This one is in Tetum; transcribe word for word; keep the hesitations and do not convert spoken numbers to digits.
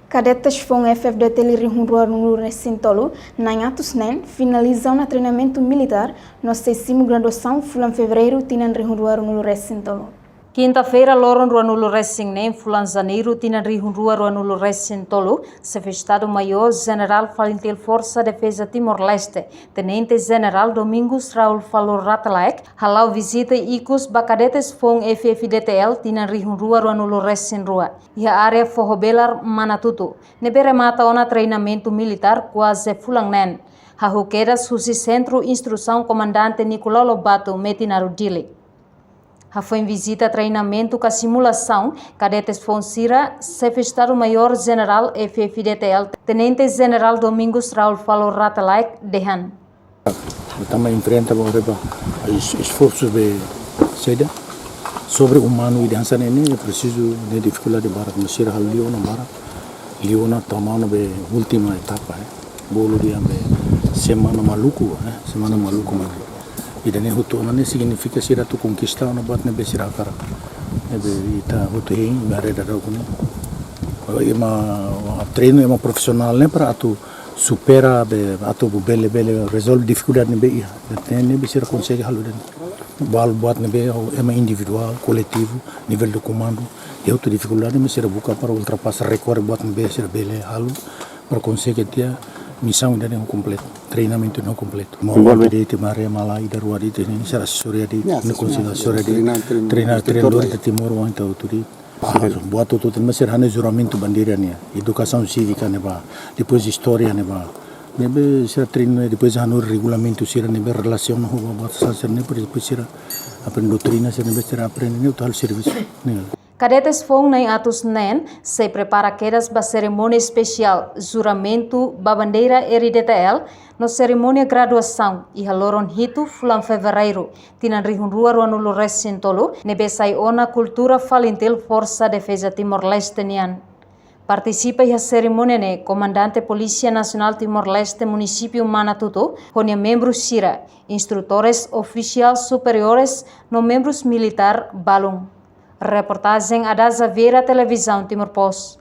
Kadetes foun F-FDTL rihun rua ruanulu resin tolu, na'in atus neen, finaliza ona treinamentu militár no sei simu graduasaun fulan Fevereiru tinan rihun rua ruanulu resin tolu. Kinta-feira, loron ruanulu resin neen fulan Janeiru tinan rihun rua ruanulu resin tolu, Xefe Estadu Maiór Jenerál Falintil Forsa Defeza Timor-Leste, Tenente Jenerál Domingos Raul Falur Rate Laek, hala'o vizita ikus ba kadetes foun F-FDTL tinan rihun rua ruanulu resin rua, iha área Foho Belar, Manatuto, ne'ebé remata ona treinamentu militár kuaze fulan neen, hahú kedas husi Sentru Instrusaun Komandante Nicolau Lobato, Metinaro, Dili. Hafoin vizita treinamentu ka simulasaun, kadetes foun sira, Xefe Estadu Maiór Jenerál F-FDTL, Tenente Jenerál Domingos Raul Falur Rate Laek, dehan: Tama enfrenta ba reba es-, esforsu be saida sobre-umanu ida hanesan ne'e, ne'e presiza, ne'e difikuldade barak, mas sira halo liu ona barak, liu ona tama ona be última etapa, eh. Bolu dehan be semana maluku, eh, semana maluku, mas ida-ne'e hotu ona ne'e signifika sira atu konkista ona buat ne'ebé sira hakarak. Ne'ebé ita hotu hein, be haree dadaun ne'e. Ema treinu ema profisionál ne'e para atu supera be, atu bele, bele rezolve difikuldade ne'ebé iha. Ne'e, ne'ebé sira konsege halo de'it. Buat, buat ne'ebé ema individuál, koletivu, nivel de komandu, iha hotu difikuldade, mas sira buka para ultrapasa, rekorre buat ne'ebé sira bele halo, para konsege tiha misaun ida-ne'e kompletu, treinamentu ne'e kompletu. Envolve. Maun de'it, maré mala ida rua de'it, ne'e sira asesoria de'it, Ya, ne'e asesoria, konsege asesoria de'it, treina, treina, treina, treinadór, treinadór ita Timor, oan ita hotu de'it. Ah, buat hotu-hotu, mas sira hanoin juramentu bandeira nian, edukasaun sívika ne'ebá, depois istória ne'ebá. Ne'ebé sira treinu, depois hanoin regulamentu sira ne'ebé relasiona ho buat sira ne'e, depois sira aprende doutrina sira ne'ebé sira aprende ne'e, atu halo servisu ne'e. Kadetes foun na'in atus neen sei prepara kedas ba serimónia espesiál juramentu ba bandeira R-DTL no serimónia graduasaun iha loron hitu fulan Fevereiru tinan rihun rua ruanulu resin tolu, ne'ebé sai ona kultura Falintil Forsa Defeza Timor-Leste nian. Partisipa iha serimónia ne'e Komandante Polísia Nasionál Timor-Leste Munisípiu Manatuto, ho nia membru sira, instrutores, ofisiál superiores no membrus militár balun. Reportajen Ada Xaviera, Televizaun Timor Post.